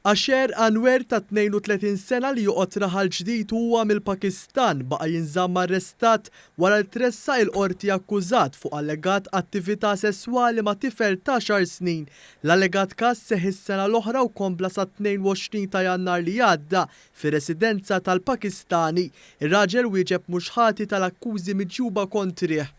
Asher Anwer ta' 32 sena li joqgħod Raħal Ġdid u huwa mill-Pakistan baqa' jinżamm arrestat wara li tressaq il-Qorti akkużat fuq allegat attività sesswali ma' tifel t'għaxar snin. L-allegat każ seħħ is-sena l-oħra u kompla sat-22 ta' Jannar li għadda fir-residenza tal-Pakistani. Ir-raġel wieġeb mhux ħati tal-akkużi miġjuba kontrih.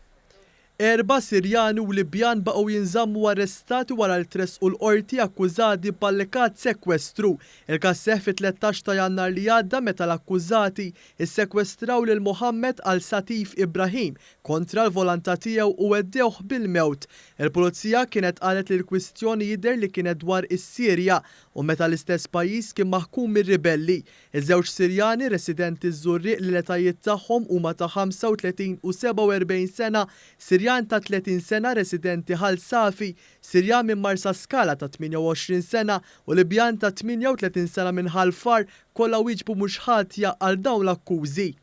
Erba' Sirjani u Libjan baqgħu jinżammu arrestati wara li tressqu l-Qorti akkużati b'allegat sekwestru. Il-każ seħħ fit-13 ta' Jannar li għadda meta l-akkużati ssekwestraw lil Mohammed Al Satif Ibrahim kontra l-volantà tiegħu u għeddewh bil-mewt. Il-Pulizija kienet qalet li l-kwistjoni jidher li kienet dwar is-Sirja u meta l-istess pajjiż kien maħkum mir-ribelli. Iż-żewġ Sirjani residenti ż-Żurrieq li l-etajiet tagħhom huma ta' 35 u 47 sena, Sirjan ta' 30 sena residenti Ħal Safi, Sirjan minn Marsaskala ta' 28 sena u Libjan ta' 38 sena minn Ħal Far kollha wieġbu mhux ħatja għal dawn l-akkużi.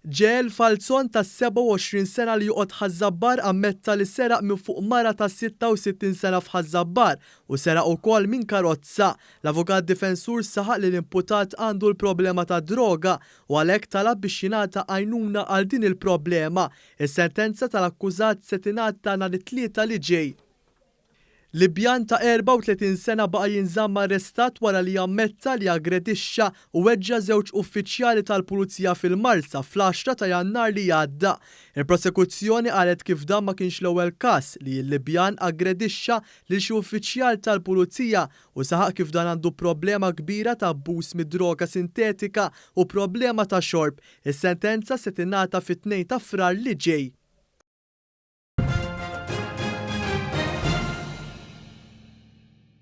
Jael Falzon ta' 27 sena li joqgħod Ħaż-Żabbar ammetta li seraq minn fuq mara ta' 66 sena f'Ħaż-Żabbar u seraq ukoll minn karozza. L-avukat difensur saħaq li l-imputat għandu l-problema tad-droga u għalhekk talab biex jingħata għajnuna għal din il-problema. Is-sentenza tal-akkużat se tingħata nhar it-Tlieta li ġej. Libjan ta' 34 sena baqa' jinżamm arrestat wara li ammetta li aggredixxa u weġġa' żewġ uffiċjali tal-Pulizija fil-Marsa fl-għaxra ta' Jannar li għadda. Il-Prosekuzzjoni qalet kif dan ma kienx l-ewwel każ li l-Libjan aggredixxa lil xi uffiċjal tal-Pulizija u saħaq kif dan għandu problema kbira ta' abbuż mid-droga sintetika u problema ta' xorb. Is-sentenza se tingħata fit-Tnejn ta' Frar li ġej.